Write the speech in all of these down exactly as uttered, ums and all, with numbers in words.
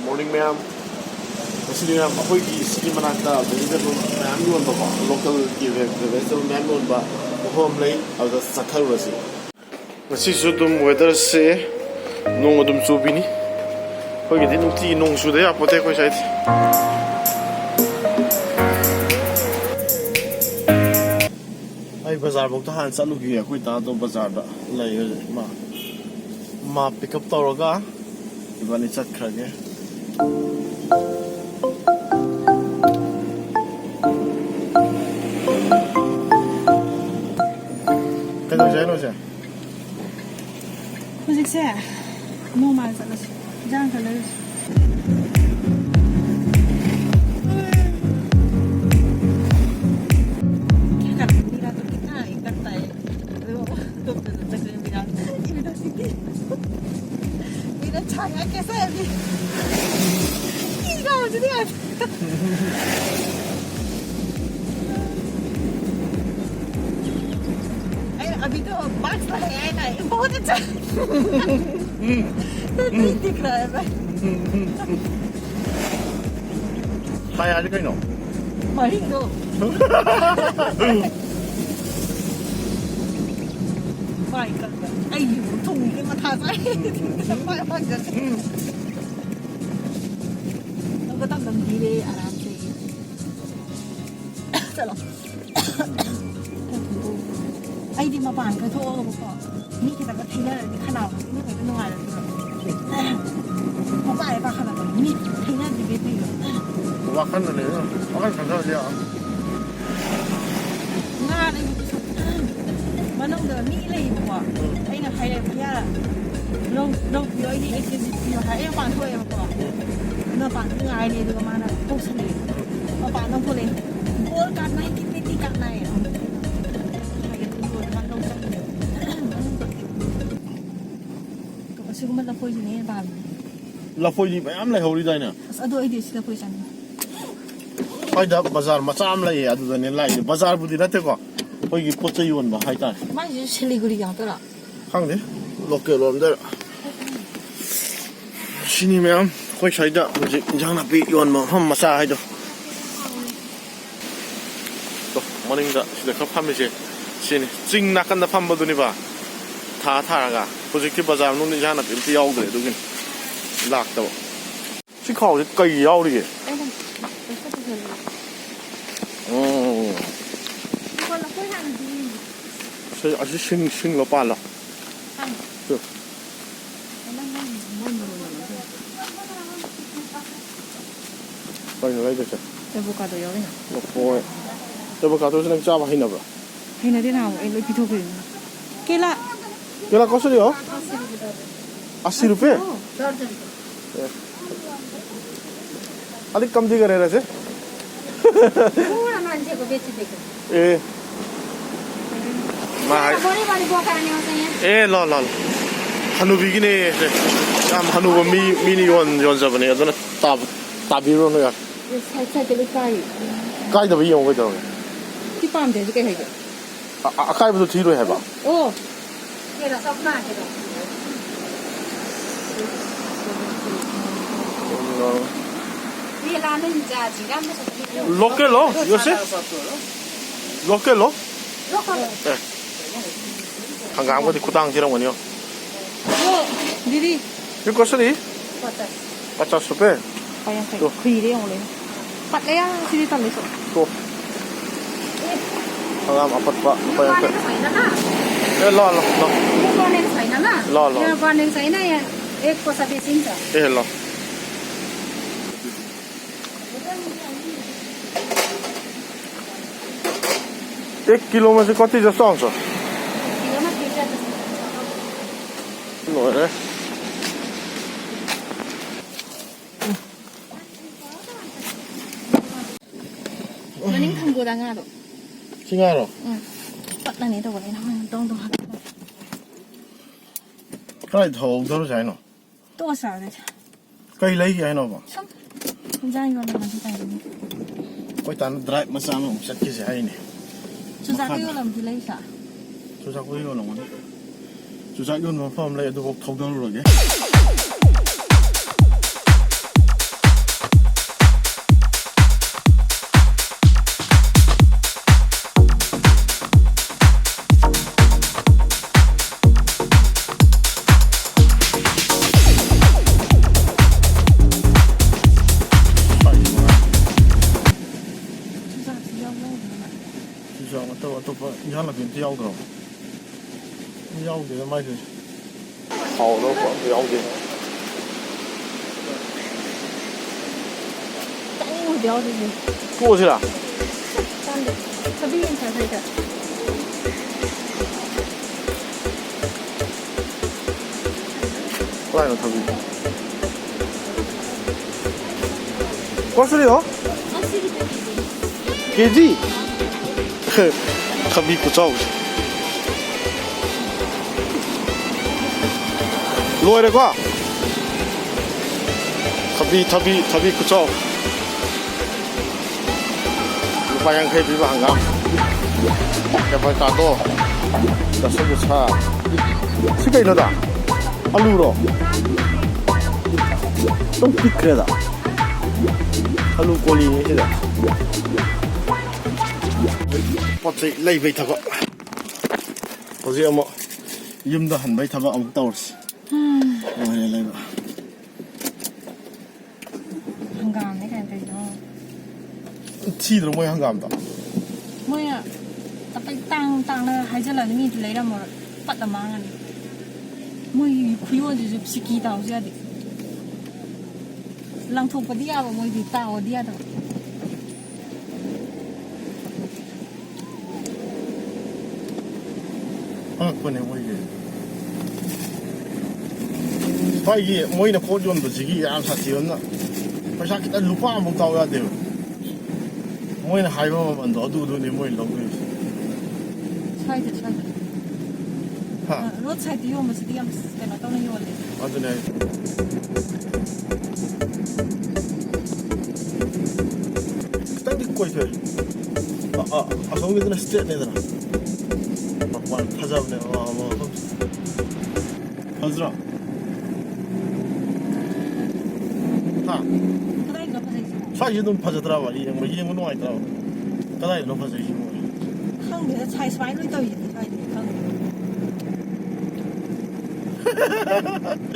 Morning, ꯃꯌꯥꯝ꯫ ꯉꯁꯤꯗꯤ, ꯃꯌꯥꯝ, ꯑꯩꯈꯣꯏꯒꯤ ꯁꯤꯒꯤ ꯃꯅꯥꯛꯇ vegetable ꯃꯌꯥꯝ ꯌꯣꯟꯕꯀꯣ, local ꯒꯤ vegetable ꯃꯌꯥꯝ ꯌꯣꯟꯕ ꯃꯐꯝ ꯑꯃ ꯂꯩ, ꯑꯗꯨꯗ ꯆꯠꯊꯔꯨꯔꯁꯤ꯫ ꯉꯁꯤꯁꯨ ꯑꯗꯨꯝ weather ꯁꯦ ꯅꯣꯡ ꯑꯗꯨꯝ ꯆꯨꯕꯤꯅꯤ꯫ ꯑꯩꯈꯣꯏꯒꯤꯗꯤ ꯅꯨꯡꯇꯤꯒꯤ ꯅꯣꯡ ꯆꯨꯗ ꯌꯥꯄꯣꯠꯇꯦ ꯑꯩꯈꯣꯏ ꯁ꯭ꯋꯥꯏꯗꯤ꯫ ꯑꯩ ꯕꯖꯥꯔꯐꯧꯗ ꯍꯥꯟꯅ ꯆꯠꯂꯨꯈꯤꯒꯦ꯫ ꯑꯩꯈꯣꯏ ꯗꯥꯗꯣ ꯕꯖꯥꯔꯗ ꯂꯩ ꯍꯧꯖꯤꯛ꯫ ꯃꯥ, ꯃꯥ pick up ꯇꯧꯔꯒ ꯏꯕꯥꯅꯤ ꯆꯠꯈ꯭ꯔꯒꯦ꯫ ꯀꯩꯗꯧꯁꯦ ꯍꯥꯏꯅꯣ ꯁꯦ? ꯍꯧꯖꯤꯛꯁꯦ ꯅꯣꯡꯃꯥꯏꯗ ꯆꯠꯂꯁꯤ, ꯏꯟꯖꯥꯡ ꯈꯔ ꯂꯩꯔꯨꯁꯤ꯫ क्या करते हैं, मेरा तो कितना ही करता है। वो तो चक्कर में मेरा, मेरा सीधी, मेरा छाया कैसा है अभी? ठीक है, मुझे नहीं आता। अरे, अभी तो बस है, है ना? बहुत अच्छा। तो नहीं दिख रहा है भाई। ꯍꯥꯏ ꯍꯥꯏꯔꯗꯤ ꯀꯩꯅꯣ? ꯃꯔꯤꯗꯣ꯫ ꯃꯥꯏ ꯀꯛꯄ꯫ ꯑꯩꯒꯤꯕꯨ ꯊꯨꯝꯒꯤ ꯃꯊꯥ ꯁꯥꯏ꯫ ꯃꯥꯏ ꯄꯥꯛꯖꯗꯦ꯫ ꯑꯃꯨꯛꯀ ꯇꯝꯗꯝꯕꯤꯔꯦ ꯑꯔꯥꯝꯁꯦ꯫ ꯆꯠꯂꯣ꯫ ꯑꯩꯗꯤ ꯃꯄꯥꯟ ꯈꯔ ꯊꯣꯛꯑꯒꯕꯀꯣ, ꯃꯤ ꯈꯤꯇꯪꯒ ꯊꯦꯡꯅꯔꯗꯤ ꯈꯅꯥꯎ ꯃꯅꯨꯡꯗ ꯅꯨꯡꯉꯥꯏꯔꯛꯇꯕ꯫ ꯃꯄꯥꯟ ꯍꯦꯛ ꯀꯥꯈꯠꯂꯛꯄ ꯃꯤ ꯊꯦꯡꯅꯗ꯭ꯔꯤꯕꯩ ꯐꯩꯕ꯫ ꯋꯥꯈꯜꯗꯅꯦ, ꯋꯥꯈꯜ ꯈꯟꯊꯔꯗꯤ ꯌꯥꯔꯣꯏ꯫ ꯉꯥ ꯂꯩꯕꯗꯨꯁꯨ ꯃꯅꯨꯡꯗ ꯃꯤ ꯂꯩꯌꯦꯕꯀꯣ꯫ ꯑꯩꯅ ꯍꯥꯏꯔꯦ, "ꯚꯩꯌꯥ, ꯂꯧ-, ꯂꯧꯕꯤꯌꯣ, ꯑꯩꯒꯤ ꯑꯦꯛꯁꯀ꯭ꯌꯨꯁ ꯄꯤꯌꯣ" ꯍꯥꯏ꯫ ꯑꯩ ꯃꯄꯥꯟ ꯊꯣꯛꯑꯦꯕꯀꯣ꯫ ꯃꯄꯥꯟꯗ ꯉꯥꯏꯔꯦ, ꯑꯗꯨꯒ ꯃꯥꯅ ꯀꯧꯁꯜꯂꯛꯑꯦ꯫ ꯃꯄꯥꯟꯗ ꯑꯃꯨꯛ ꯊꯣꯛꯂꯛꯑꯦ꯫ "ꯕꯣꯜ ꯀꯥꯠꯅꯥꯍꯦ, ꯀꯤꯠ ꯄꯦꯇꯤ ꯀꯥꯠꯅꯥꯍꯦ?" ꯍꯥꯏꯒꯦ ꯑꯗꯨ ꯂꯣꯏꯔꯒ ꯂꯧ ꯆꯠꯈ꯭ꯔꯦ꯫ ꯑꯁꯤꯒꯨꯝꯕ ꯂꯐꯣꯏꯁꯤꯅ ꯍꯦꯟꯅ ꯄꯥꯝꯃꯤ꯫ ꯂꯐꯣꯏꯗꯤ ꯃꯌꯥꯝ ꯂꯩꯍꯧꯔꯤꯗꯥꯏꯅꯦ? ꯑꯁ, ꯑꯗꯣ ꯑꯩꯗꯤ ꯁꯤ ꯂꯐꯣꯏ ꯆꯥꯅꯤꯡꯉꯤ꯫ ꯁ꯭ꯋꯥꯏꯗ ꯕꯖꯥꯔ ꯃꯆꯥ ꯑꯃ ꯂꯩꯌꯦ, ꯑꯗꯨꯗꯅꯦ ꯂꯥꯛꯏꯁꯦ꯫ ꯕꯖꯥꯔꯕꯨꯗꯤ ꯅꯠꯇꯦꯀꯣ, ꯑꯩꯈꯣꯏꯒꯤ ꯄꯣꯠ ꯆꯩ ꯌꯣꯟꯕ ꯍꯥꯏꯇꯥꯔꯦ꯫ ꯃꯥꯏꯁꯤꯁꯨ ꯁꯤꯂꯤꯒꯨꯔꯤ ꯉꯥꯛꯇꯔꯣ? ꯈꯪꯗꯦ, local ꯂꯣꯝꯗꯔ꯫ ꯁꯤꯅꯤ ꯃꯌꯥꯝ꯫ ꯑꯩꯈꯣꯏ ꯁ꯭ꯋꯥꯏꯗ ꯍꯧꯖꯤꯛ ꯏꯟꯖꯥꯡ ꯅꯥꯄꯤ ꯌꯣꯟꯕ ꯃꯐꯝ ꯃꯆꯥ ꯍꯥꯏꯗꯣ꯫ ꯇꯣ, ꯃꯅꯤꯡꯗ ꯁꯤꯗ ꯈꯔ ꯐꯝꯃꯤꯁꯦ ꯁꯤꯅꯤ꯫ ꯆꯤꯡ ꯅꯥꯀꯟꯗ ꯐꯝꯕꯗꯨꯅꯤꯕ꯫ ꯊꯥ ꯊꯥꯔꯒ꯫ ꯍꯧꯖꯤꯛꯇꯤ ꯕꯖꯥꯔ ꯃꯅꯨꯡꯗ ꯏꯟꯖꯥꯡ ꯅꯥꯄꯤ ꯑꯝꯇ ꯌꯥꯎꯗ꯭ꯔꯦ, ꯑꯗꯨꯒꯤꯅꯤ ꯂꯥꯛꯇꯕ꯫ ꯁꯤ ꯈꯥꯎꯁꯦ ꯀꯩ ꯌꯥꯎꯔꯤꯒꯦ? ꯑꯩꯅ ꯄꯩꯁꯥ ꯄꯨꯁꯜꯂꯦ꯫ ꯑꯣ꯫ ꯂꯨꯄꯥ ꯂꯐꯣꯏ ꯍꯥꯟꯅꯗꯤ꯫ ꯁꯤ, ꯑꯁꯤ ꯁꯤꯡ, ꯁꯤꯡꯂꯣ ꯄꯥꯜꯂꯣ? ꯍꯥꯟꯅ꯫ ꯇꯨ꯫ ꯀꯩꯅꯣ ꯂꯩꯗꯣꯏꯁꯦ? ꯑꯦꯚꯣꯀꯥꯗꯣ ꯌꯥꯎꯔꯤꯅ꯫ ꯂꯐꯣꯏ꯫ ꯑꯦꯚꯣꯀꯥꯗꯣꯁꯦ ꯅꯪ ꯆꯥꯕ ꯍꯩꯅꯕ꯭ꯔꯣ? ꯍꯩꯅꯗꯦ, ꯅꯍꯥꯟꯃꯨꯛ ꯑꯩ ꯂꯣꯏ ꯄꯤꯊꯣꯛꯈ꯭ꯔꯤꯅꯤ꯫ ꯀꯦꯂꯥ꯫ केला कसरी हो? अस्सी रुपियाँ। अलिक कम्ती गरेर चाहिँ। ए। मा हाई। ए, ल, ल, ल। हनुबीꯒꯤꯅꯦ ꯁꯦ꯫ ꯌꯥꯝ ꯍꯅꯨꯕ ꯃꯤ, ꯃꯤꯅ ꯌꯣꯟ-, ꯌꯣꯟꯖꯕꯅꯦ꯫ ꯑꯗꯨꯅ ꯇꯥꯕ-, ꯇꯥꯕꯤꯔꯨꯔꯅꯨ ꯌꯥꯔꯦ꯫ ꯁꯥꯏꯠ ꯁꯥꯏꯠꯇ ꯂꯣꯏ ꯀꯥꯏ꯫ ꯀꯥꯏꯗꯕ ꯌꯦꯡꯉꯣ ꯀꯩꯗꯧꯔꯒꯦ? ꯁꯤ ꯄꯥꯝꯗꯦ, ꯁꯤ ꯀꯩ ꯍꯥꯏꯒꯦ? ꯑ-, ꯑ-, ꯑꯀꯥꯏꯕꯗꯣ ꯊꯤꯔꯣꯏ ꯍꯥꯏꯕ? ꯑꯣ꯫ लोकल हो यो चाहिँ? लोकल हो? ए। ꯍꯪꯒꯥꯝꯒꯗꯤ ꯈꯨꯇꯥꯡ ꯊꯤꯔꯝꯒꯅꯤ ꯌꯦꯡꯉꯣ꯫ ꯑꯣ, ꯗꯤꯗꯤ꯫ यो कसरी? पचास। पचास रुपियाँ? ꯂꯨꯄꯥ ꯌꯥꯡꯈꯩ꯫ ꯇꯣ꯫ ꯈꯨꯏꯔꯦ ꯌꯦꯡꯉꯣ ꯂꯣꯏꯅ꯫ ꯄꯠꯂꯦ ꯌꯥ, ꯁꯤꯗꯤ ꯇꯜꯂꯦ ꯁꯨꯝ꯫ ꯇꯣ꯫ ꯍꯪꯒꯥꯝ ꯑꯄꯠꯄ ꯂꯨꯄꯥ ꯌꯥꯡꯈꯩ꯫ ꯂꯨꯄꯥ ꯌꯥꯡꯈꯩ ꯁꯥꯏꯅ ꯅ? ꯑꯦ, ꯂꯣ, ꯂꯣ, ꯂꯣ꯫ ꯂꯨꯄꯥ ꯌꯥꯡꯈꯩ ꯁꯥꯏꯅ ꯅ? ꯂꯣ, ꯂꯣ꯫ ꯂꯨꯄꯥ ꯌꯥꯡꯈꯩ ꯁꯥꯏꯅ ꯌꯥ, एक पैसा बेचिन्छ। ए, ल। एक किलोमा चाहिँ कति जस्तो आउँछ? किलोमा तिन चार जस्तो। लोरे। ꯃꯅꯤꯡ ꯊꯝꯒꯣꯗ ꯉꯥꯗꯣ꯫ ꯁꯤ ꯉꯥꯔꯣ? ꯎꯝ꯫ ꯄꯠꯂꯅꯤ ꯇꯧꯕꯅꯦ, ꯅꯪ ꯇꯣꯡ ꯇꯣꯡ ꯍꯥꯞꯄꯤꯔꯣ꯫ ꯀꯗꯥꯏ ꯊꯧꯗꯧꯔꯁꯦ ꯍꯥꯏꯅꯣ? ꯇꯣꯛꯑꯁꯦ ꯑꯗꯨꯗꯤ꯫ ꯀꯩ ꯂꯩꯒꯦ ꯍꯥꯏꯅꯣꯕ? ꯁꯨꯝ ꯏꯟꯖꯥꯡ ꯌꯣꯜꯂꯝꯃꯗꯤ ꯇꯥꯏꯗꯅ꯫ ꯑꯩꯈꯣꯏ ꯇꯥꯅ ꯗ꯭ꯔꯥꯏꯚ ꯃꯆꯥ ꯑꯃꯃꯨꯛ ꯆꯠꯈꯤꯁꯦ ꯍꯥꯏꯅꯦ꯫ ꯆꯨꯖꯥꯛꯀ ꯃꯈꯥꯗ꯫ ꯌꯣꯜꯂꯝꯃꯗꯤ ꯂꯩꯁꯥ? ꯆꯨꯖꯥꯛꯄꯨꯗꯤ ꯌꯣꯜꯂꯝꯒꯅꯤ꯫ ꯆꯨꯖꯥꯛ ꯌꯣꯟꯕ ꯃꯐꯝ ꯑꯃ ꯂꯩ, ꯑꯗꯨꯐꯥꯎ ꯊꯧꯗꯔꯨꯔꯒꯦ꯫ ꯑꯇꯣꯞꯄ ꯏꯟꯖꯥꯡ ꯅꯥꯄꯤ ꯑꯝꯇ ꯌꯥꯎꯗ꯭ꯔꯣ? ꯌꯥꯎꯗꯦꯗ ꯃꯥꯏꯁꯦ꯫ ꯍꯥꯎꯗꯧꯕ ꯑꯝꯇ ꯌꯥꯎꯗꯦ꯫ ꯆꯥꯅꯤꯡꯕꯗꯤ ꯌꯥꯎꯗꯦ꯫ ꯇꯣꯛꯑꯁꯤꯔꯥ? ꯆꯥꯟꯗꯦ꯫ ꯊꯕꯤ ꯌꯦꯡ ꯆꯥꯖꯩꯗ꯫ ꯀꯗꯥꯏꯅꯣ ꯊꯕꯤ? ꯀꯣꯁꯨꯔꯤꯌꯣ? ꯀꯦꯖꯤ? ꯊꯕꯤ ꯈꯨꯆꯥꯎꯁꯦ꯫ ꯂꯣꯏꯔꯦꯀꯣ? ꯊꯕꯤ, ꯊꯕꯤ, ꯊꯕꯤ ꯈꯨꯆꯥꯎ꯫ ꯂꯨꯄꯥ ꯌꯥꯡꯈꯩ ꯄꯤꯕ ꯍꯪꯒꯥꯝ꯫ ꯀꯦꯄꯥꯏ ꯀꯥꯗꯣ꯫ ꯗꯁꯀꯨꯁꯥ꯫ ꯁꯤ ꯀꯩꯅꯣꯗ? ꯑꯂꯨꯔꯣ? ꯑꯗꯨꯝ ꯄꯤꯛꯈ꯭ꯔꯦꯗ꯫ ꯑꯂꯨ ꯀꯣꯂꯤꯅꯤ ꯁꯤꯗ꯫ ꯄꯣꯠ ꯆꯩ ꯂꯩꯕꯩ ꯊꯕꯛ꯫ ꯍꯧꯖꯤꯛ ꯑꯃꯨꯛ ꯌꯨꯝꯗ ꯍꯟꯕꯩ ꯊꯕꯛ ꯑꯃꯨꯛ ꯇꯧꯔꯁꯤ꯫ ꯂꯣꯏꯔꯦ ꯂꯩꯕ꯫ ꯍꯪꯒꯥꯝꯅꯦ ꯀꯥꯏꯅ ꯇꯧꯔꯤꯗꯣ꯫ ꯊꯤꯗ꯭ꯔꯣ ꯃꯣꯏ ꯍꯪꯒꯥꯝꯗꯣ? ꯃꯣꯏꯅ ꯇꯞꯄꯩ ꯇꯥꯡ ꯇꯥꯡꯅ ꯍꯥꯏꯖꯤꯜꯂꯗꯤ ꯃꯤꯗꯤ ꯂꯩꯔꯝꯃꯔꯣꯏ꯫ ꯄꯠꯂ ꯃꯥꯡꯉꯅꯤ꯫ ꯃꯣꯏꯒꯤ ꯈꯨꯌꯣꯟꯁꯤꯁꯨ ꯁꯤꯀꯤ ꯇꯥꯎꯁꯨ ꯌꯥꯗꯦ꯫ ꯂꯪꯊꯣꯛꯄꯗꯤ ꯌꯥꯕ ꯃꯣꯏꯗꯤ, ꯇꯥꯎꯑꯣꯗꯤ ꯌꯥꯗꯕ꯫ ꯑꯉꯛꯄꯅꯦ ꯃꯣꯏꯒꯤ꯫ ꯁ꯭ꯋꯥꯏꯒꯤ ꯃꯣꯏꯅ ꯄꯣꯠ ꯌꯣꯟꯕꯁꯤꯒꯤ ꯌꯥꯝ ꯁꯥꯊꯤꯕ ꯑꯃꯅ, ꯄꯩꯁꯥ ꯈꯤꯇꯪ, ꯂꯨꯄꯥ ꯑꯃꯐꯥꯎ ꯇꯥꯎ ꯌꯥꯗꯦꯕ꯫ ꯃꯣꯏꯅ ꯍꯥꯏꯕ ꯃꯃꯜꯗꯣ ꯑꯗꯨꯗꯨꯅꯦ ꯃꯣꯏꯅ ꯂꯧꯗꯣꯏꯁꯦ꯫ ꯁ꯭ꯋꯥꯏꯗ, ꯁ꯭ꯋꯥꯏꯗ꯫ ꯍꯥ? ꯑ, ꯔꯣꯗ ꯁꯥꯏꯗꯇ ꯌꯣꯟꯕꯁꯤꯗꯤ ꯌꯥꯝ ꯀꯩꯅꯣ ꯇꯧꯅ ꯌꯣꯜꯂꯦ꯫ ꯑꯗꯨꯅꯦ ꯍꯥꯏꯁꯦ꯫ ꯈꯤꯇꯪꯗꯤ ꯀꯣꯏꯊꯣꯛꯑꯦ꯫ ꯑ, ꯑ, ꯑꯁꯣꯝꯒꯤꯗꯨꯅ ꯁ꯭ꯇ꯭ꯔꯦꯠꯅꯤꯗꯅ꯫ ꯃꯄꯥꯟ ꯐꯖꯕꯅꯦ, ꯑ, ꯑ, ꯃꯐꯝꯁꯦ꯫ ꯐꯖꯗ꯭ꯔꯣ? ꯍꯥ? ꯀꯗꯥꯏꯗꯅꯣ ꯐꯖꯩꯁꯤꯕꯣ? ꯁ꯭ꯋꯥꯏꯁꯦ ꯑꯗꯨꯝ ꯐꯖꯗ꯭ꯔꯕ? ꯌꯦꯡꯕ, ꯌꯦꯡꯕ ꯅꯨꯡꯉꯥꯏꯇ꯭ꯔꯕ? ꯀꯗꯥꯏꯗꯅꯣ ꯐꯖꯩꯁꯤꯕꯣ? ꯈꯪꯗꯦꯗ, ꯁꯥꯏ ꯁꯨꯃꯥꯏꯅ ꯂꯣꯏ ꯇꯧꯔꯤꯁꯤꯗꯤ ꯁ꯭ꯋꯥꯏꯗꯗꯤ ꯈꯪꯗꯦ꯫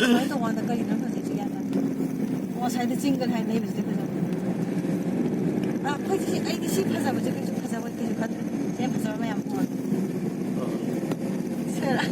ꯁꯨꯃꯥꯏꯅ ꯇꯧꯀꯥꯟꯗ ꯀꯔꯤꯅꯣ ꯐꯖꯩꯁꯦ ꯒ꯭ꯌꯥꯟ ꯇꯥꯗꯦ꯫ ꯑꯣ, ꯉꯁꯥꯏꯗ ꯆꯤꯡꯒ ꯍꯥꯏ ꯂꯩꯕꯁꯤꯗꯤ ꯐꯖꯕ꯫ ꯑ, ꯑꯩꯈꯣꯏꯗꯤ ꯁꯤ, ꯑꯩꯗꯤ ꯁꯤ ꯐꯖꯕꯁꯦ ꯀꯩꯁꯨ ꯐꯖꯕ ꯀꯩꯁꯨ ꯈꯟꯗ꯭ꯔꯦ꯫ ꯐꯖꯕ ꯃꯌꯥꯝ ꯄꯨꯔꯛꯑꯦ꯫ ꯁꯦꯔꯥ꯫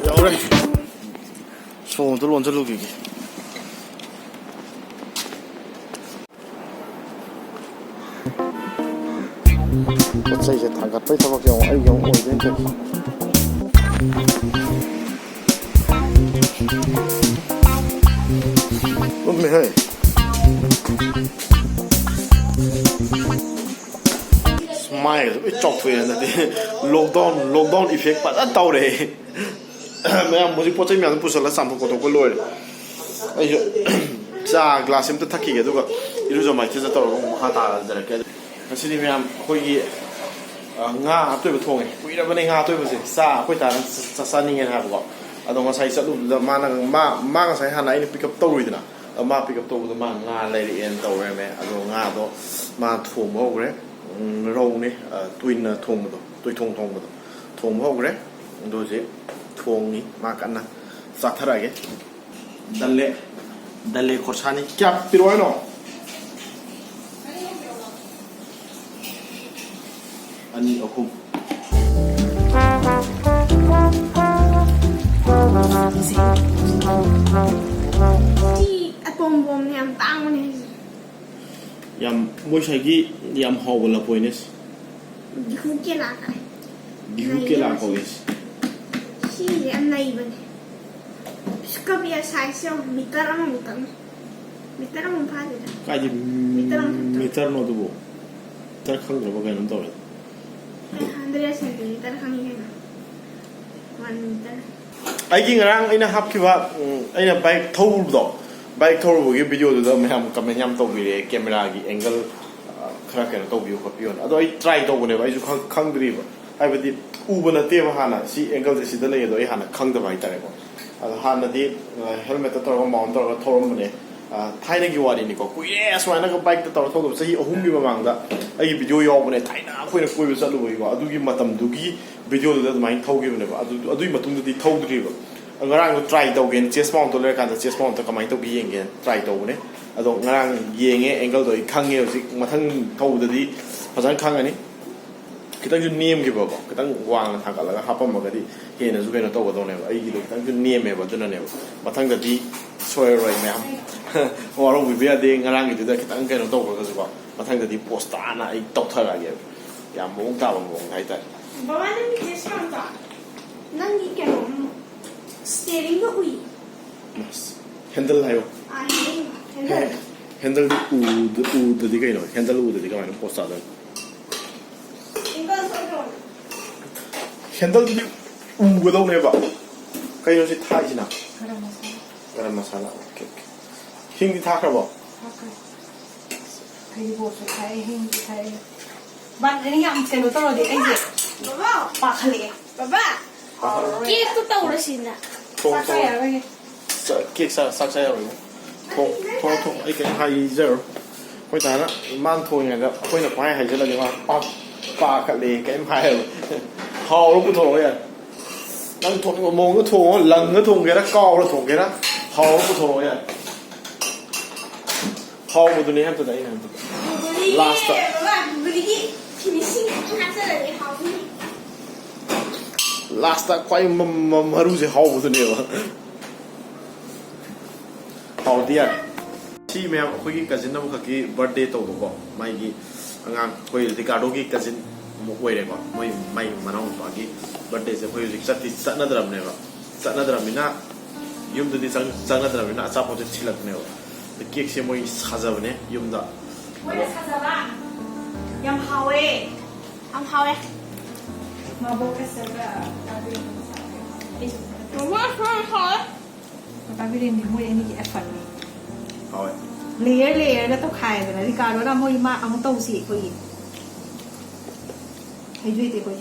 ꯌꯧꯔꯦ꯫ ꯁꯣ ꯑꯝꯇ ꯂꯣꯟꯁꯤꯜꯂꯨꯈꯤꯒꯦ꯫ ꯄꯣꯠ ꯆꯩꯁꯦ ꯊꯥꯡꯒꯠꯄꯩ ꯊꯕꯛꯁꯦ ꯑꯃꯨꯛ ꯑꯩꯒꯤ ꯑꯃꯨꯛ ꯑꯣꯏꯗꯣꯏꯅꯤ ꯇꯧꯔꯤꯁꯦ꯫ ꯂꯨꯝꯃꯦꯍꯦ꯫ ꯃꯥꯏꯒꯁꯦ ꯂꯣꯏ ꯆꯥꯎꯊꯣꯛꯑꯦ ꯍꯟꯗꯛꯇꯤ꯫ Lockdown, lockdown effect ꯐꯖꯅ ꯇꯧꯔꯦ꯫ ꯃꯌꯥꯝ ꯍꯧꯖꯤꯛ ꯄꯣꯠ ꯆꯩ ꯃꯌꯥꯝꯗꯣ ꯄꯨꯁꯜꯂꯒ ꯆꯥꯝꯊꯣꯛ ꯈꯣꯠꯇꯣꯛꯄ ꯂꯣꯏꯔꯦ꯫ ꯑꯩꯁꯨ ꯆꯥ glass ꯑꯝꯇ ꯊꯛꯈꯤꯒꯦ, ꯑꯗꯨꯒ ꯏꯔꯨꯖ ꯃꯥꯏꯊꯖ ꯇꯧꯔꯒ ꯑꯃꯨꯛ ꯃꯈꯥ ꯇꯥꯖꯔꯛꯀꯦ꯫ ꯉꯁꯤꯗꯤ ꯃꯌꯥꯝ ꯑꯩꯈꯣꯏꯒꯤ, ꯑ, ꯉꯥ ꯑꯇꯣꯏꯕ ꯊꯣꯡꯉꯦ꯫ ꯀꯨꯏꯔꯕꯅꯦ ꯉꯥ ꯑꯇꯣꯏꯕꯁꯦ꯫ ꯆꯥ ꯑꯩꯈꯣꯏ ꯇꯥꯅ ꯆꯥ-, ꯆꯥ-, ꯆꯥꯅꯤꯡꯉꯦꯅ ꯍꯥꯏꯕꯀꯣ꯫ ꯑꯗꯣ ꯉꯁꯥꯏ ꯆꯠꯂꯨꯕꯗ ꯃꯥꯅ, ꯃꯥ, ꯃꯥ ꯉꯁꯥꯏ ꯍꯥꯟꯅ ꯑꯩꯅ pick up ꯇꯧꯔꯨꯏꯗꯅ꯫ ꯑꯗꯣ ꯃꯥ pick up ꯇꯧꯕꯗ ꯃꯥ ꯉꯥ ꯂꯩꯔꯛꯑꯦꯅ ꯇꯧꯔꯝꯃꯦ꯫ ꯑꯗꯣ ꯉꯥꯗꯣ ꯃꯥ ꯊꯣꯡꯕ ꯍꯧꯈ꯭ꯔꯦ꯫ ꯎꯝ, ꯔꯧꯅꯦ, ꯑ, ꯇꯣꯏꯅ ꯊꯣꯡꯕꯗꯣ, ꯇꯣꯏꯊꯣꯡ ꯊꯣꯡꯕꯗꯣ ꯊꯣꯡꯕ ꯍꯧꯈ꯭ꯔꯦ꯫ ꯑꯗꯣ ꯍꯧꯖꯤꯛ ꯊꯣꯡꯉꯤ ꯃꯥ ꯀꯟꯅ꯫ ꯆꯥꯊꯔꯛꯑꯒꯦ꯫ ꯗꯜꯂꯦ, ꯗꯜꯂꯦ ꯈꯣꯔꯁꯥꯅꯤ꯫ ꯀꯌꯥ ꯄꯤꯔꯛꯑꯣ ꯍꯥꯏꯅꯣ? ꯑꯅꯤ, ꯑꯍꯨꯝ꯫ ꯁꯤ ꯑꯇꯣꯡꯕ ꯑꯃꯅ ꯌꯥꯝ ꯇꯥꯡꯕꯅꯦ ꯍꯥꯏꯁꯦ꯫ ꯌꯥꯝ, ꯃꯣꯏ ꯁ꯭ꯋꯥꯏꯒꯤ ꯌꯥꯝ ꯍꯥꯎꯕ ꯂꯐꯣꯏꯅꯦ꯫ ꯒꯤꯍꯨ ꯀꯦꯂꯥ ꯀꯥꯏ꯫ ꯒꯤꯍꯨ ꯀꯦꯂꯥ ꯀꯧꯋꯦ꯫ ꯁꯤꯁꯦ ꯌꯥꯝ ꯅꯩꯕꯅꯦ꯫ ꯄꯤꯁꯛꯀ ꯄꯤꯛꯑ size ꯁꯦ ꯌꯦꯡꯉꯣ, meter ꯑꯃꯃꯨꯛꯇꯪꯅꯦ꯫ ꯃꯤꯇꯔ ꯑꯃ ꯐꯥꯗꯦꯗ꯫ ꯀꯥꯏꯗꯤ ꯃꯤꯇꯔ ꯑꯃꯈꯛꯇ꯫ ꯃꯤꯇꯔꯅꯣ ꯑꯗꯨꯕꯨ? ꯃꯤꯇꯔ ꯈꯪꯗ꯭ꯔꯕ ꯀꯩꯅꯣꯝ ꯇꯧꯔꯦ. ꯑꯩ ꯍꯟꯗ꯭ꯔꯦꯠ ꯁꯦꯟꯇꯤꯃꯤꯇꯔ ꯈꯪꯉꯤ ꯀꯩꯅꯣ. One metre. ꯑꯩꯒꯤ ꯉꯔꯥꯡ ꯑꯩꯅ ꯍꯥꯞꯈꯤꯕ, ꯎꯝ, ꯑꯩꯅ ꯕꯥꯏꯛ ꯊꯧꯔꯨꯕꯗꯣ, ꯕꯥꯏꯛ ꯊꯧꯔꯨꯕꯒꯤ ꯚꯤꯗꯤꯑꯣꯗꯨꯗ ꯃꯌꯥꯝ ꯀꯃꯦꯟ ꯌꯥꯝ ꯇꯧꯕꯤꯔꯛꯑꯦ, ꯀꯦꯃꯦꯔꯥꯒꯤ ꯑꯦꯡꯒꯜ ꯈꯔ ꯀꯩꯅꯣ ꯇꯧꯕꯤꯌꯨ ꯈꯣꯠꯄꯤꯌꯨꯅ. ꯑꯗꯣ ꯑꯩ ꯇ꯭ꯔꯥꯏ ꯇꯧꯕꯅꯦꯕ, ꯑꯩꯁꯨ ꯈꯪ- ꯈꯪꯗ꯭ꯔꯤꯕ, ꯍꯥꯏꯕꯗꯤ ꯎꯕ ꯅꯠꯇꯦꯕ ꯍꯥꯟꯅ ꯁꯤ ꯑꯦꯡꯒꯜꯁꯦ ꯁꯤꯗ ꯂꯩ, ꯑꯗꯣ ꯑꯩ ꯍꯥꯟꯅ ꯈꯪꯗꯕ ꯍꯥꯏꯇꯥꯔꯦꯀꯣ. ꯑꯗꯣ ꯍꯥꯟꯅꯗꯤ ꯍꯦꯜꯃꯦꯠꯇ ꯇꯧꯔꯒ ꯃꯥꯎꯟ ꯇꯧꯔꯒ ꯊꯧꯔꯝꯕꯅꯦ. ꯑ, ꯊꯥꯏꯅꯒꯤ ꯋꯥꯔꯤꯅꯤꯀꯣ, ꯀꯨꯏꯔꯦ ꯁꯨꯃꯥꯏꯅꯒ ꯕꯥꯏꯛꯇ ꯇꯧꯔ ꯊꯧꯗꯕ, ꯆꯍꯤ ꯑꯍꯨꯝꯒꯤ ꯃꯃꯥꯡꯗ ꯑꯩꯒꯤ ꯚꯤꯗꯤꯑꯣ ꯌꯥꯎꯕꯅꯦ, ꯊꯥꯏꯅ ꯑꯩꯈꯣꯏꯅ ꯀꯣꯏꯕ ꯆꯠꯂꯨꯕꯒꯤꯀꯣ, ꯑꯗꯨꯒꯤ ꯃꯇꯝꯗꯨꯒꯤ ꯚꯤꯗꯤꯑꯣꯗꯨꯗ ꯑꯗꯨꯃꯥꯏꯅ ꯊꯧꯈꯤꯕꯅꯦꯕ. ꯑꯗꯨ ꯑꯗꯨꯒꯤ ꯃꯇꯨꯡꯗꯗꯤ ꯊꯧꯗ꯭ꯔꯤꯕ. ꯉꯔꯥꯡꯗꯣ ꯇ꯭ꯔꯥꯏ ꯇꯧꯒꯦꯅ ꯆꯦꯁ ꯃꯥꯎꯟꯇꯣ ꯂꯩꯔꯀꯥꯟꯗ ꯆꯦꯁ ꯃꯥꯎꯟꯇꯣ ꯀꯃꯥꯏꯅ ꯇꯧꯒꯦ ꯌꯦꯡꯒꯦꯅ ꯇ꯭ꯔꯥꯏ ꯇꯧꯕꯅꯦ. ꯑꯗꯣ ꯉꯔꯥꯡ ꯌꯦꯡꯉꯦ, ꯑꯦꯡꯒꯜꯗꯣ ꯑꯩ ꯈꯪꯉꯦ, ꯍꯧꯖꯤꯛ ꯃꯊꯪ ꯊꯧꯕꯗꯗꯤ ꯐꯖꯅ ꯈꯪꯉꯅꯤ. ꯈꯤꯇꯪꯁꯨ ꯅꯦꯝꯈꯤꯕꯀꯣ, ꯈꯤꯇꯪ ꯋꯥꯡꯅ ꯊꯥꯡꯒꯠꯂꯒ ꯍꯥꯞꯄꯝꯃꯒꯗꯤ ꯍꯦꯟꯅꯁꯨ ꯀꯩꯅꯣ ꯇꯧꯒꯗꯧꯅꯦꯕ. ꯑꯩꯒꯤꯗꯣ ꯈꯤꯇꯪꯁꯨ ꯅꯦꯝꯃꯦꯕ, ꯑꯗꯨꯅꯅꯦꯕ. ꯃꯊꯪꯗꯗꯤ ꯁꯣꯏꯔꯔꯣꯏ ꯃꯌꯥꯝ. ꯋꯥꯔꯧꯕꯤꯕ ꯌꯥꯗꯦ, ꯉꯔꯥꯡꯒꯤꯗꯨꯗ ꯈꯤꯇꯪ ꯀꯩꯅꯣ ꯇꯧꯈ꯭ꯔꯒꯁꯨꯀꯣ, ꯃꯊꯪꯗꯗꯤ ꯄꯣꯁ ꯇꯥꯅ ꯑꯩ ꯇꯧꯊꯔꯛꯑꯒꯦꯕ, ꯌꯥꯝ ꯃꯑꯣꯡ ꯇꯥꯕ ꯃꯑꯣꯡꯗ ꯍꯥꯏꯇꯥꯔꯦ. ꯕꯕꯥ, ꯅꯪꯒꯤ ꯆꯦꯁ ꯃꯥꯎꯟꯇꯣ, ꯅꯪꯒꯤ ꯀꯩꯅꯣ, ꯁ꯭ꯇꯦꯔꯤꯡꯗꯣ ꯎꯏ. ꯍꯦꯟꯗꯜ ꯍꯥꯏꯌꯣ. ꯑꯥ, ꯍꯦꯟꯗꯜ, ꯍꯦꯟꯗꯜ. ꯍꯦꯟꯗꯜꯗꯤ ꯎꯗ- ꯎꯗꯗꯤ ꯀꯩꯅꯣ? ꯍꯦꯟꯗꯜ ꯎꯗꯗꯤ ꯀꯃꯥꯏꯅ ꯄꯣꯁ ꯇꯥꯗꯣꯏꯅꯣ? ꯑꯦꯡꯒꯜ ꯁꯣꯏꯗ꯭ꯔꯣ? ꯍꯦꯟꯗꯜꯗꯨꯗꯤ ꯎꯒꯗꯧꯅꯦꯕ. ꯀꯩꯅꯣ ꯁꯤ ꯊꯥꯛꯏꯁꯤꯅ? ꯒꯔꯝ ꯃꯁꯥꯂꯥ. ꯒꯔꯝ ꯃꯁꯥꯂꯥ. Okay, okay. ꯍꯤꯡꯗꯤ ꯊꯥꯛꯈ꯭ꯔꯕꯣ? ꯊꯥꯛꯈ꯭ꯔꯦ. ꯍꯩꯔꯤꯕꯣꯞꯁꯨ ꯊꯥꯛꯑꯦ, ꯍꯤꯡꯁꯨ ꯊꯥꯛꯑꯦ. ꯕꯥ, ꯅꯪ ꯌꯥꯝ ꯀꯩꯅꯣ ꯇꯧꯔꯗꯤ ꯑꯩꯁꯦ ꯕꯕꯥ, ꯄꯥꯈꯠꯂꯛꯑꯦ. ꯕꯕꯥ, ꯄꯥꯈꯠꯂꯦ. ꯀꯦꯛꯇꯣ ꯇꯧꯔꯁꯤꯅ. ꯊꯣꯡ ꯆꯥꯛ ꯆꯥ ꯊꯣꯡ. ꯌꯥꯔꯣꯏꯌꯦ. ꯆꯥ- ꯀꯦꯛ ꯆꯥ ꯆꯥꯛ ꯆꯥ ꯌꯥꯔꯣꯏ. ꯊꯣꯡ ꯊꯣꯡ ꯊꯣꯡ. ꯑꯩ ꯀꯩꯝ ꯍꯥꯏꯖꯔꯣ. ꯑꯩꯈꯣꯏ ꯇꯥꯅ ꯃꯥꯅ ꯊꯣꯡꯉꯤꯉꯩꯗ ꯑꯩꯈꯣꯏꯅ ꯄꯪꯍꯥꯏ ꯍꯥꯏꯖꯜꯂꯗꯤ ꯃꯥ ꯄꯥ- ꯄꯥꯈꯠꯂꯦ, ꯀꯩꯝ ꯍꯥꯏꯔꯣꯏ. ꯍꯥꯎꯔ ꯄꯨꯊꯣꯔꯛꯑꯣ ꯌꯥꯔꯦ. ꯅꯪ ꯊꯣꯡꯅꯤꯡꯕ ꯃꯑꯣꯡꯗ ꯊꯣꯡꯉꯣ, ꯂꯪꯉ ꯊꯣꯡꯒꯦꯔꯥ, ꯀꯥꯎꯔ ꯊꯣꯡꯒꯦꯔꯥ, ꯍꯥꯎꯔ ꯄꯨꯊꯣꯔꯛꯑꯣ ꯌꯥꯔꯦ. ꯍꯥꯎꯕꯗꯨꯅꯦ ꯍꯟꯇꯗ ꯑꯩꯅ ꯍꯟꯇꯗ. ꯒꯨꯂꯤꯒꯤ, ꯂꯥꯁꯇ. ꯕꯕꯥ, ꯒꯨꯂꯤꯒꯤ ꯐꯤꯅꯤꯁꯤꯡ ꯈꯤꯇꯪ ꯍꯥꯞꯆꯜꯂꯗꯤ ꯍꯥꯎꯅꯤ. ꯂꯥꯁꯇ ꯈ꯭ꯋꯥꯏ ꯃ- ꯃ- ꯃꯔꯨꯁꯦ ꯍꯥꯎꯕꯗꯨꯅꯦꯕ. ꯍꯥꯎꯗꯤ ꯌꯥꯔꯦ. ꯁꯤ ꯃꯌꯥꯝ ꯑꯩꯈꯣꯏꯒꯤ ꯀꯖꯤꯟ ꯑꯃꯈꯛꯀꯤ ꯕꯥꯔꯗꯦ ꯇꯧꯕꯀꯣ, ꯃꯥꯒꯤ ꯑꯉꯥꯡ, ꯑꯩꯈꯣꯏ ꯔꯤꯀꯥꯔꯗꯣꯒꯤ ꯀꯖꯤꯟ ꯑꯃ ꯑꯣꯏꯔꯦꯀꯣ. ꯃꯣꯏ ꯃꯥꯏ ꯃꯅꯥꯎꯅꯨꯄꯥꯒꯤ ꯕꯥꯔꯗꯦꯁꯦ ꯑꯩꯈꯣꯏ ꯍꯧꯖꯤꯛ ꯆꯠꯇꯤ ꯆꯠꯅꯗ꯭ꯔꯕꯅꯦꯕ. ꯆꯠꯅꯗ꯭ꯔꯕꯅꯤꯅ, ꯌꯨꯝꯗꯗꯤ ꯆꯪ- ꯆꯪꯅꯗ꯭ꯔꯕꯅꯤꯅ ꯑꯆꯥꯄꯣꯠꯁꯦ ꯊꯤꯜꯂꯛꯄꯅꯦꯕ. ꯀꯦꯛꯁꯦ ꯃꯣꯏ ꯁꯥꯖꯕꯅꯦ ꯌꯨꯝꯗ꯫ ꯃꯣꯏꯅ ꯁꯥꯖꯕ꯫ ꯌꯥꯝ ꯍꯥꯎꯋꯦ꯫ ꯌꯥꯝ ꯍꯥꯎꯋꯦ꯫ ꯃꯥꯕꯣꯛ ꯀꯁꯔꯒ ꯃꯃꯥ ꯁꯥ ꯍꯥꯎꯋꯦ꯫ ꯇꯥꯕꯤꯔꯦꯟꯗꯤ ꯃꯣꯏ ꯑꯅꯤꯒꯤ ꯑꯦꯐꯔꯠꯅꯤ꯫ ꯍꯥꯎꯋꯦ꯫ ꯂꯦꯌꯔ ꯂꯦꯌꯔꯗ ꯇꯧꯈꯥꯏꯗꯅ ꯔꯤꯀꯥꯔꯗꯣꯅ ꯃꯣꯏ ꯃꯥ ꯑꯃꯨꯛ ꯇꯧꯁꯤ ꯑꯩꯈꯣꯏꯒꯤ꯫ ꯍꯩꯖꯨ ꯍꯩꯇꯦ ꯑꯩꯈꯣꯏ꯫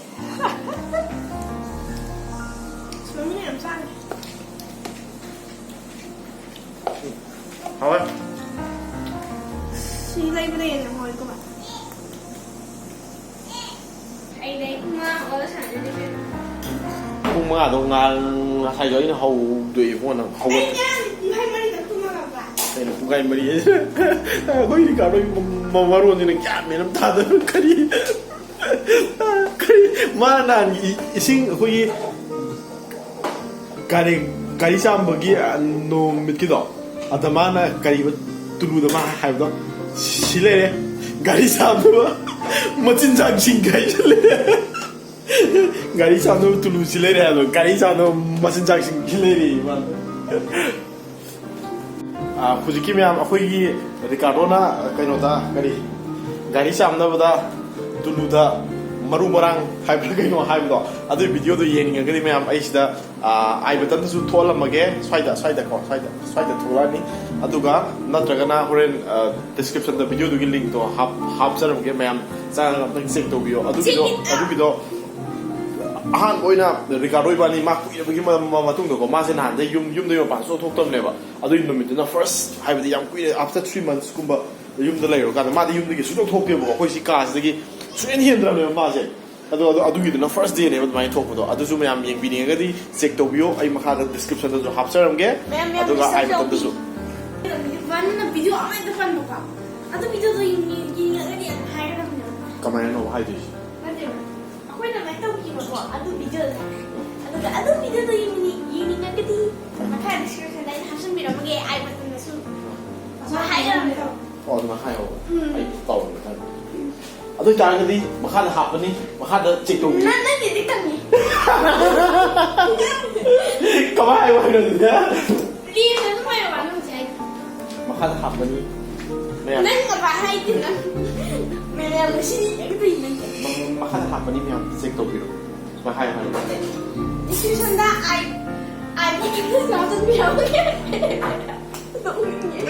ꯃꯃꯤꯅ ꯌꯥꯝ ꯆꯥꯔꯦ꯫ ꯍꯥꯎꯋꯦ꯫ ꯁꯤ ꯂꯩꯕꯅ ꯍꯦꯟꯅ ꯍꯥꯎꯋꯦꯀꯣ ꯚꯥꯏ꯫ ꯑꯩꯗꯤ ꯄꯨꯡ ꯃꯉꯥ ꯍꯧꯒꯠꯂ ꯁꯥꯟꯅꯗꯣꯏꯅꯦ ꯏꯕꯦꯝꯃ꯫ ꯄꯨꯡ ꯃꯉꯥꯗꯣ ꯉꯥ-, ꯉꯁꯥꯏꯗꯣ ꯑꯩꯅ ꯍꯧꯗꯣꯛꯑꯦ ꯏꯕꯨꯡꯉꯣ, ꯅꯪ ꯍꯧꯒꯠ- ꯑꯩ ꯉꯔꯥꯡ ꯄꯨꯡꯈꯥꯏ ꯃꯔꯤꯗ ꯇꯨꯝꯃꯒ ꯚꯥꯏ꯫ ꯀꯩꯅꯣ ꯄꯨꯡꯈꯥꯏ ꯃꯔꯤ ꯍꯥꯏꯁꯦ? ꯑꯩꯈꯣꯏ ꯔꯤꯀꯥꯔꯗꯣꯒꯤ ꯃ-, ꯃ-, ꯃꯔꯣꯟꯁꯤꯅ ꯒ꯭ꯌꯥꯟ ꯃꯦꯟ ꯑꯃ ꯇꯥꯗꯕ꯫ ꯀꯔꯤ, ꯀꯔꯤ, ꯃꯥ ꯅꯍꯥꯟ ꯏ-, ꯏꯁꯤꯡ ꯑꯩꯈꯣꯏꯒꯤ ꯒꯥꯔꯤ, ꯒꯥꯔꯤ ꯆꯥꯝꯕꯒꯤ, ꯑ, ꯅꯨꯃꯤꯠꯀꯤꯗꯣ, ꯑꯗ ꯃꯥꯅ ꯀꯔꯤꯕ, ꯇꯨꯂꯨꯗ ꯃꯥ ꯍꯥꯏꯕꯗꯣ, "ꯁꯤ ꯂꯩꯔꯦ, ꯒꯥꯔꯤ ꯆꯥꯝꯅꯕ ꯃꯆꯤꯟꯖꯥꯛꯁꯤꯡ ꯍꯥꯏꯖꯜꯂꯦ꯫ ꯒꯥꯔꯤ ꯆꯥꯝꯅꯕ ꯇꯨꯂꯨꯁꯤ ꯂꯩꯔꯦ" ꯍꯥꯏꯕꯗꯣ, ꯒꯥꯔꯤ ꯆꯥꯝꯅꯕ ꯃꯆꯤꯟꯖꯥꯛꯁꯤꯡ ꯂꯩꯔꯦ ꯃꯥꯅ꯫ ꯑ, ꯍꯧꯖꯤꯛꯀꯤ ꯃꯌꯥꯝ ꯑꯩꯈꯣꯏꯒꯤ ꯔꯤꯀꯥꯔꯗꯣꯅ ꯀꯩꯅꯣꯗ, ꯀꯔꯤ, ꯒꯥꯔꯤ ꯆꯥꯝꯅꯕꯗ ꯇꯨꯂꯨꯗ ꯃꯔꯨ ꯃꯔꯥꯡ ꯍꯥꯏꯕ꯭ꯔꯥ ꯀꯩꯅꯣ ꯍꯥꯏꯕꯗꯣ, ꯑꯗꯨꯒꯤ ꯚꯤꯗꯤꯑꯣꯗꯣ ꯌꯦꯡꯅꯤꯡꯉꯒꯗꯤ ꯃꯌꯥꯝ ꯑꯩ ꯁꯤꯗ, ꯑ, ꯑꯥꯏ ꯕꯇꯟꯗꯁꯨ ꯊꯣꯛꯍꯜꯂꯝꯃꯒꯦ, ꯁ꯭ꯋꯥꯏꯗ, ꯁ꯭ꯋꯥꯏꯗꯀꯣ, ꯁ꯭ꯋꯥꯏꯗ, ꯁ꯭ꯋꯥꯏꯗ ꯊꯣꯛꯂꯛꯑꯅꯤ꯫ ꯑꯗꯨꯒ ꯅꯠꯇ꯭ꯔꯒꯅ ꯍꯣꯔꯦꯟ, ꯑ, ꯗꯤꯁꯀ꯭ꯔꯤꯞꯁꯟꯗ ꯚꯤꯗꯤꯑꯣꯗꯨꯒꯤ ꯂꯤꯡꯛꯇꯣ ꯍꯥꯞ-, ꯍꯥꯞꯆꯔꯝꯒꯦ, ꯃꯌꯥꯝ ꯆꯪꯉꯒ ꯑꯝꯇꯪ ꯆꯦꯛ ꯇꯧꯕꯤꯌꯣ꯫ ꯑꯗꯨꯒꯤꯗꯣ, ꯑꯗꯨꯒꯤꯗꯣ ꯑꯍꯥꯟꯕ ꯑꯣꯏꯅ ꯔꯤꯀꯥꯔꯗꯣ ꯏꯕꯥꯅꯤ ꯃꯥ ꯀꯨꯏꯔꯕꯒꯤ ꯃ-, ꯃ-, ꯃꯇꯨꯡꯗꯀꯣ, ꯃꯥꯁꯦ ꯅꯍꯥꯟꯗꯩ ꯌꯨꯝ, ꯌꯨꯝꯗꯩ ꯃꯄꯥꯟ ꯁꯨꯡꯊꯣꯛ ꯊꯣꯛꯇꯕꯅꯦꯕ꯫ ꯑꯗꯨꯒꯤ ꯅꯨꯃꯤꯠꯇꯨꯅ ꯐꯥꯔꯁ, ꯍꯥꯏꯕꯗꯤ ꯌꯥꯝ ꯀꯨꯏꯔꯦ, after three months ꯀꯨꯝꯕ ꯌꯨꯝꯗ ꯂꯩꯔꯨꯔꯀꯥꯟꯗ ꯃꯥꯗꯤ ꯌꯨꯝꯗꯒꯤ ꯁꯨꯡꯊꯣꯛ ꯊꯣꯛꯇꯦꯕꯀꯣ, ꯑꯩꯈꯣꯏ ꯁꯤ ꯀꯥꯁꯤꯗꯒꯤ ꯁꯨꯡꯍꯦꯟ ꯍꯦꯟꯗ꯭ꯔꯕꯅꯦꯕ ꯃꯥꯁꯦ꯫ ꯑꯗꯣ, ꯑꯗꯣ ꯑꯗꯨꯒꯤꯗꯨꯅ ꯐꯥꯔꯁ ꯗꯦꯅꯦꯕ ꯑꯗꯨꯃꯥꯏꯅ ꯊꯣꯛꯄꯗꯣ꯫ ꯑꯗꯨꯁꯨ ꯃꯌꯥꯝ ꯌꯦꯡꯕꯤꯅꯤꯡꯉꯒꯗꯤ ꯆꯦꯛ ꯇꯧꯕꯤꯌꯣ, ꯑꯩ ꯃꯈꯥꯗ ꯗꯤꯁꯀ꯭ꯔꯤꯞꯁꯟꯗꯁꯨ ꯍꯥꯞꯆꯔꯝꯒꯦ꯫ ꯃꯌꯥꯝ, ꯃꯌꯥꯝ ꯑꯗꯨꯒ ꯗꯤꯁꯀ꯭ꯔꯤꯞꯁꯟ ꯑꯥꯏ ꯕꯇꯟꯗꯁꯨ꯫ ꯏꯕꯥꯅꯤꯅ ꯚꯤꯗꯤꯑꯣ ꯑꯃ ꯍꯦꯛꯇ ꯄꯟꯕꯀꯣ꯫ ꯑꯗꯨ ꯚꯤꯗꯤꯑꯣꯗꯣ ꯌꯦꯡꯉꯤ-, ꯌꯦꯡꯉꯒꯗꯤ ꯌꯥꯝ ꯍꯥꯏꯒꯗꯕꯅꯦꯕ꯫ ꯀꯃꯥꯏꯅꯅꯣ ꯍꯥꯏꯗꯣꯏꯁꯦ? ꯅꯠꯇꯦꯕ꯫ ꯑꯩꯈꯣꯏꯅ ꯑꯗꯨꯃꯥꯏꯅ ꯇꯧꯈꯤꯕꯀꯣ, ꯑꯗꯨ ꯚꯤꯗꯤꯑꯣꯗꯣ꯫ ꯑꯗꯨꯒ ꯑꯗꯨ ꯚꯤꯗꯤꯑꯣꯗꯣ ꯌꯦꯡꯅꯤꯡ-, ꯌꯦꯡꯅꯤꯡꯉꯒꯗꯤ ꯃꯈꯥ ꯗꯤꯁꯀ꯭ꯔꯤꯞꯁꯟꯗ ꯑꯩꯅ ꯍꯥꯞꯆꯤꯟꯕꯤꯔꯝꯃꯒꯦ, ꯑꯥꯏ ꯕꯇꯟꯗꯁꯨ꯫ ꯍꯥꯏꯒꯗꯕꯅꯦꯕ꯫ ꯑꯣ, ꯑꯗꯨꯃꯥꯏꯅ ꯍꯥꯏꯌꯣꯕ꯫ ꯎꯝ꯫ ꯑꯩ ꯀꯥꯎꯔꯦ ꯈꯪꯗꯦ꯫ ꯑꯗꯨ ꯑꯣꯏꯇꯥꯔꯒꯗꯤ ꯃꯈꯥꯗ ꯍꯥꯞꯄꯅꯤ, ꯃꯈꯥꯗ ꯆꯦꯛ ꯇꯧꯕꯤꯌꯨ꯫ ꯅꯪ, ꯅꯪꯒꯤꯗꯤ ꯀꯪꯉꯤ꯫ ꯀꯃꯥꯏ ꯍꯥꯏꯌꯣ ꯍꯥꯏꯅꯣ ꯑꯗꯨꯗꯤ? ꯂꯦꯡꯗꯅ ꯑꯗꯨꯝ ꯍꯥꯏꯌꯣꯕ, ꯅꯪ ꯍꯧꯖꯤꯛ ꯍꯥꯏꯗꯣ꯫ ꯃꯈꯥ ꯃꯈꯥꯗ ꯍꯥꯞꯄꯅꯤ ꯃꯌꯥꯝ꯫ ꯅꯪ ꯀꯃꯥꯏ ꯍꯥꯏꯗꯤ ꯅꯪ? ꯃꯌꯥꯝ ꯉꯁꯤꯗꯤ ꯀꯩꯝꯇ ꯌꯦꯡꯗꯦ꯫ ꯃ- ꯃꯈꯥꯗ ꯍꯥꯞꯄꯅꯤ ꯃꯌꯥꯝ ꯆꯦꯛ ꯇꯧꯕꯤꯔꯣ꯫ ꯁꯨꯃꯥꯏ ꯍꯥꯏꯌꯣ ꯍꯥꯏꯌꯣ꯫ Description-ꯗ ꯑꯥꯏ ꯑꯥꯏ ꯕꯣꯇꯜ ꯌꯥꯎꯗꯕ ꯌꯥꯎꯒꯦ꯫ ꯅꯣꯛꯅꯤꯡꯉꯦ꯫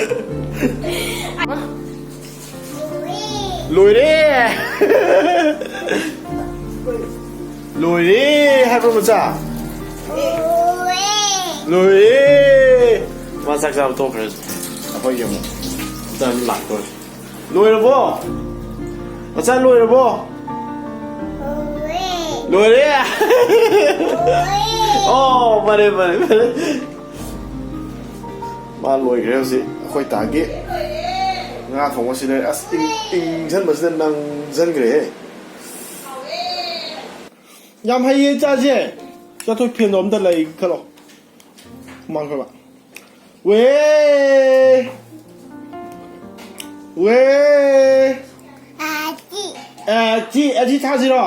ꯂꯣꯏꯔꯦ꯫ ꯂꯣꯏꯔꯦ ꯍꯥꯏꯕ꯭ꯔꯣ ꯃꯆꯥ? ꯂꯣꯏꯔꯦ꯫ ꯃꯥ ꯆꯥꯛ ꯆꯥꯕ ꯇꯣꯛꯈ꯭ꯔꯦ꯫ ꯑꯩꯈꯣꯏꯒꯤ ꯑꯃꯨꯛ ꯃꯆꯥ ꯑꯃ ꯂꯥꯛꯇꯣꯔꯦ꯫ ꯂꯣꯏꯔꯕꯣ? ꯃꯆꯥ ꯂꯣꯏꯔꯕꯣ? ꯂꯣꯏꯔꯦ꯫ ꯑꯣ ꯐꯔꯦ ꯐꯔꯦ ꯐꯔꯦ꯫ ꯃꯥ ꯂꯣꯏꯈ꯭ꯔꯦ ꯍꯧꯖꯤꯛ꯫ ꯑꯩꯈꯣꯏ ꯇꯥꯒꯤ ꯉꯥ ꯊꯣꯡꯕꯁꯤꯗ ꯑꯁ ꯏꯪ- ꯏꯪꯁꯟꯕꯁꯤꯗ ꯅꯪꯁꯟꯈ꯭ꯔꯦꯍꯦ꯫ ꯌꯥꯝ ꯍꯩꯌꯦ ꯏꯆꯥꯁꯦ꯫ ꯆꯠꯊꯣꯛ ꯐꯦꯟꯗꯣ ꯑꯝꯇ ꯂꯩ ꯈꯜꯂꯣ꯫ ꯍꯨꯃꯥꯡ ꯈꯔ꯫ ꯋꯦ꯫ ꯋꯦ꯫ ꯑꯦ ꯆꯤ ꯑꯦ ꯆꯤ ꯊꯥꯁꯤꯔꯣ?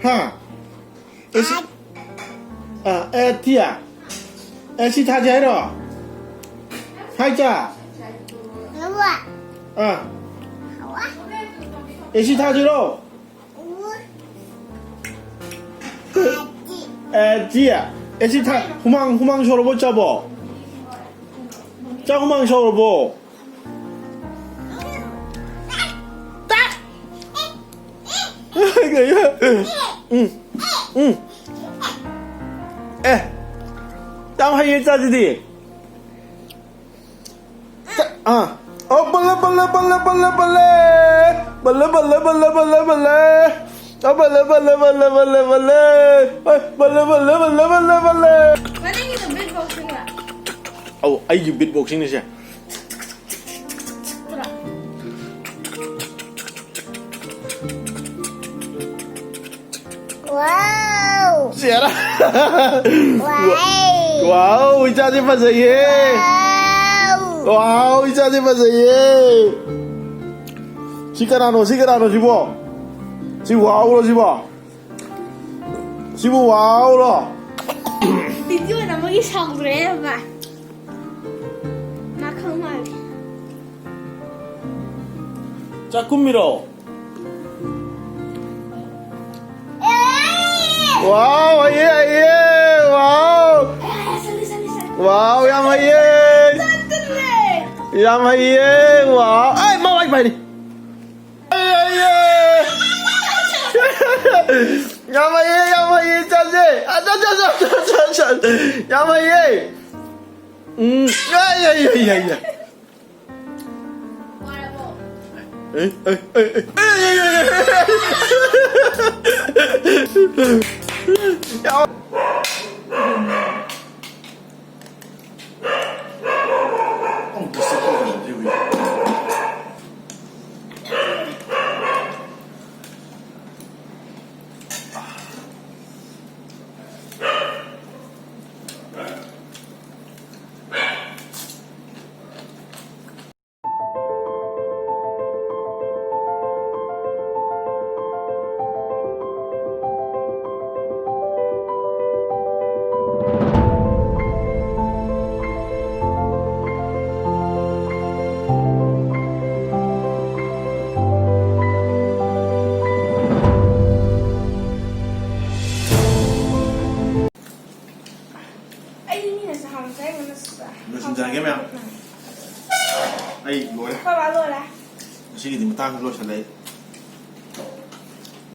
ꯍꯥ? ꯑꯦ ꯁꯤ ꯑꯥ ꯑꯦ ꯇꯤ ꯑꯦ ꯁꯤ ꯊꯥꯁꯤ ꯍꯥꯏꯔꯣ? ꯍꯥꯏ ꯆꯥ꯫ ꯑꯥ꯫ ꯑꯦ ꯁꯤ ꯊꯥꯁꯤꯔꯣ? ꯑꯦ ꯆꯤ ꯑꯦ ꯁꯤ ꯊꯥ ꯍꯨꯃꯥꯡ ꯍꯨꯃꯥꯡ ꯁꯧꯔꯕꯣ ꯆꯥꯕꯣ? ꯆꯥ ꯍꯨꯃꯥꯡ ꯁꯧꯔꯕꯣ? ꯎꯝ ꯎꯝ ꯑꯦ ꯌꯥꯝ ꯍꯩꯌꯦ ꯆꯥꯁꯤꯗꯤ꯫ ꯆ- ꯑꯥ ꯑꯣ ꯕꯜꯂꯦ ꯕꯜꯂꯦ ꯕꯜꯂꯦ ꯕꯜꯂꯦ ꯕꯜꯂꯦ ꯕꯜꯂꯦ ꯕꯜꯂꯦ ꯕꯜꯂꯦ ꯕꯜꯂꯦ ꯕꯜꯂꯦ ꯑ ꯕꯜꯂꯦ ꯕꯜꯂꯦ ꯕꯜꯂꯦ ꯕꯜꯂꯦ ꯕꯜꯂꯦ ꯑ ꯕꯜꯂꯦ ꯕꯜꯂꯦ ꯕꯜꯂꯦ ꯕꯜꯂꯦ ꯕꯜꯂꯦ ꯃꯅꯤꯡꯒꯤꯗꯣ ꯕꯤꯠ ꯕꯣꯛꯁꯤꯡꯂ? ꯑꯧ ꯑꯩꯒꯤ ꯕꯤꯠ ꯕꯣꯛꯁꯤꯡꯅꯤꯁꯦ꯫ Wow! ꯆꯦꯔꯥ꯫ Wow! ꯋꯥꯎ ꯏꯆꯥꯁꯦ ꯐꯖꯩꯌꯦ꯫ Wow! ꯋꯥꯎ ꯏꯆꯥꯁꯦ ꯐꯖꯩꯌꯦ꯫ ꯁꯤ ꯀꯅꯥꯅꯣ ꯁꯤ ꯀꯅꯥꯅꯣ ꯁꯤꯕꯣ? ꯁꯤ ꯋꯥꯎꯔꯣ ꯁꯤꯕꯣ? ꯁꯤꯕꯨ ꯋꯥꯎꯔꯣ? ꯚꯤꯗꯤꯑꯣ ꯅꯝꯕꯒꯤ ꯁꯥꯎꯈ꯭ꯔꯦ ꯃꯥ꯫ ꯃꯥ ꯈꯪ ꯃꯥꯜꯂꯦ꯫ ꯆꯥꯛꯈꯨꯝ ꯃꯤꯔꯣ? ꯋꯥꯎ, ꯍꯩꯌꯦ, ꯍꯩꯌꯦ, ꯋꯥꯎ꯫ ꯋꯥꯎ, ꯌꯥꯝ ꯍꯩꯌꯦ꯫ ꯌꯥꯝ ꯍꯩꯌꯦ, ꯋꯥꯎ꯫ ꯑꯩ ꯃꯃꯥꯏ ꯄꯥꯏꯔꯤ꯫ ꯍꯩꯌꯦ, ꯍꯩꯌꯦ꯫ ꯌꯥꯝ ꯍꯩꯌꯦ, ꯌꯥꯝ ꯍꯩꯌꯦ, ꯆꯠꯁꯦ꯫ ꯑ, ꯆꯠ, ꯆꯠ꯫ ꯌꯥꯝ ꯍꯩꯌꯦ꯫ ꯎꯝ, ꯑꯩ, ꯑꯩ, ꯑꯩ, ꯑꯩ, ꯑꯩ꯫ ꯑꯦ, ꯑꯦ, ꯑꯦ, ꯑꯦ꯫ ꯑꯦ, ꯑꯦ, ꯑꯦ, ꯑꯦ꯫ ꯌꯥꯝ ꯑꯃꯨꯛꯇ ꯆꯠꯊꯣꯛꯑꯒ ꯌꯦꯡꯁꯤ꯫ ꯑꯩꯗꯤ ꯃꯤꯅ ꯆꯥꯕꯁꯦ ꯑꯩꯉꯣꯟꯗ ꯆꯥ-, ꯂꯣꯏꯁꯤꯟꯖꯔꯒꯦ ꯃꯌꯥꯝ꯫ ꯑꯩ ꯂꯣꯏꯔꯦ꯫ ꯑꯩꯈꯣꯏ ꯕꯥ ꯂꯣꯏꯔꯦ꯫ ꯉꯁꯤꯒꯤꯗꯤ ꯃꯇꯥꯡꯗ ꯂꯣꯏꯁꯤꯜꯂꯦ ꯑꯩ꯫